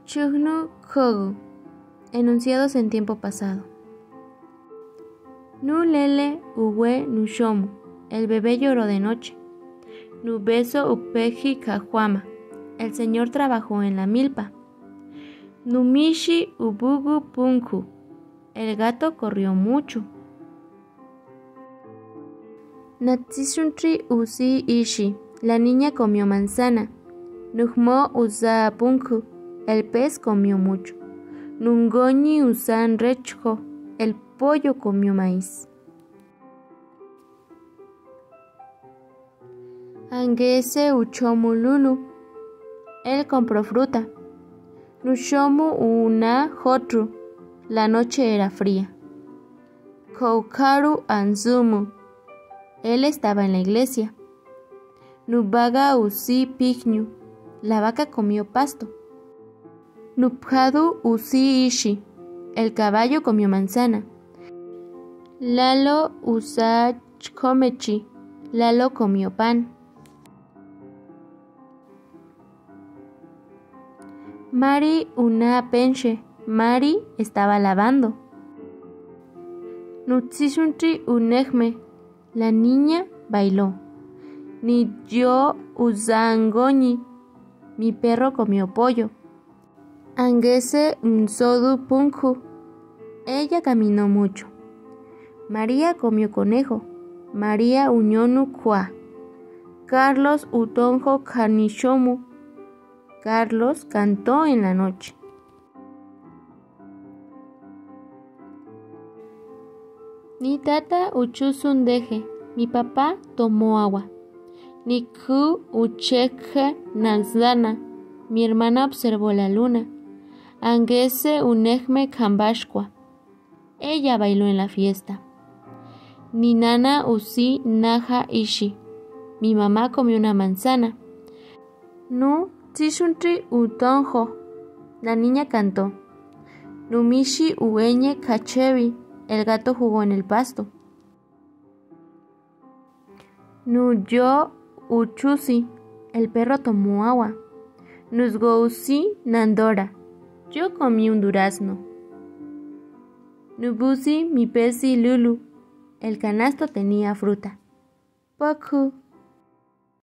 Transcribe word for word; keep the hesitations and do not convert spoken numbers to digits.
Chüjnu khügü. Enunciados en tiempo pasado. Nu lele uwe nu shomu. El bebé lloró de noche. Nu beso upeji kajwama. El señor trabajó en la milpa. Nu mishi ubugu punku. El gato corrió mucho. Na tsisuntri usi ishi. La niña comió manzana. Nu jmo usa punku. El pez comió mucho. Nu ngoñi usa nrechjo. El pollo comió maíz. Angese uchomu lulu. Él compró fruta. Nu shomu una jotru. La noche era fría. Koukaru anzumu. Él estaba en la iglesia. Nu baga usi pijñu. La vaca comió pasto. Nu pjadu usi ishi. El caballo comió manzana. Lalo usa chkomechi. Lalo comió pan. Mari una penche. Mari estaba lavando. Nu tsisuntri unejme. La niña bailó. Ni yo usa ngoñi. Mi perro comió pollo. Angese unsodu punku. Ella caminó mucho. María comió conejo. María uñonu kwa. Carlos utonjo kanichomu. Carlos cantó en la noche. Ni tata uchusu ndeje. Mi papá tomó agua. Ni khu uchekhe nanzana. Mi hermana observó la luna. Angese unejme kambashkwa. Ella bailó en la fiesta. Ni nana usi naja ishi. Mi mamá comió una manzana. Nu tsisuntri utonjo. La niña cantó. Nu mishi ueñe kachevi. El gato jugó en el pasto. Nu yo uchusi. El perro tomó agua. Nu sgo usi nandora. Yo comí un durazno. Nu busi mi pesi lulu. El canasto tenía fruta. Poku.